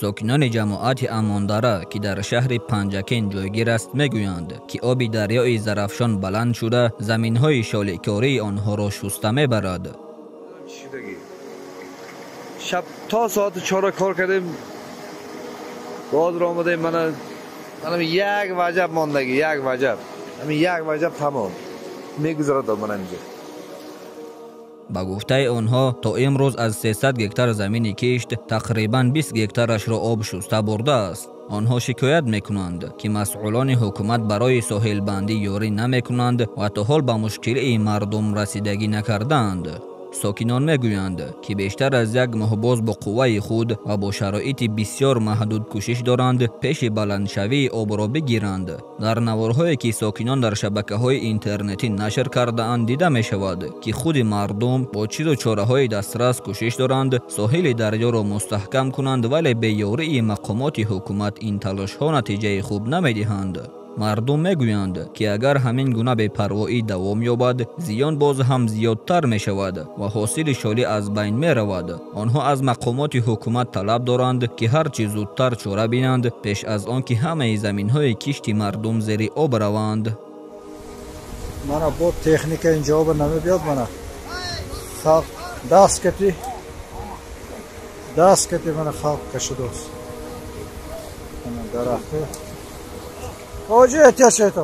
Сокинони ҷамоати Амондара, ки дар шаҳри Панҷакент ҷойгир аст, мегӯянд, ки оби дарёи Зарафшон баланд шуда, заминҳои шоликории онҳоро шуста мебарад. Шаб то соати 4 кор кардем, бозро омадем, мана як ваҷаб мондагӣ, як ваҷаб, ҳамин як ваҷаб тамом мегузарад мана инҷо. Ба гуфтаи онҳо, то имрӯз аз 300 гектар замини кишт тақрибан 20 гектарашро об шуста бурдааст. Онҳо шикоят мекунанд, ки масъулони ҳукумат барои соҳилбандӣ ёрӣ намекунанд ва то ҳол ба мушкилии мардум расидагӣ накардаанд. Сокинон мегӯянд, ки бештар аз як моҳ боз бо қувваи худ ва бо шароити бисёр маҳдуд кӯшиш доранд пеши баландшавии обро бигиранд. Дар наворҳое, ки сокинон дар шабакаҳои интернетӣ нашр кардаанд, дида мешавад, ки худи мардум бо чизу чораҳои дастрас кӯшиш доранд соҳили дарёро мустаҳкам кунанд, вале бе ёрии мақомоти ҳукумат ин талошҳо натиҷаи хуб намедиҳанд. Мардум мегӯянд, ки агар ҳамин гуна бепарвоӣ давом ёбад, зиён боз ҳам зиёдтар мешавад ва ҳосили шолӣ аз байн меравад. Онҳо аз мақомоти ҳукумат талаб доранд, ки ҳар чӣ зудтар чора бинанд, пеш аз он ки ҳамаи заминҳои кишти мардум зери об раванд. Мана бо техника инҷо намебиёд, мана халқ даст кати, даст кати, мана халқ кашидост, мана дарахти. Хоҷа, эҳтиёт шавед.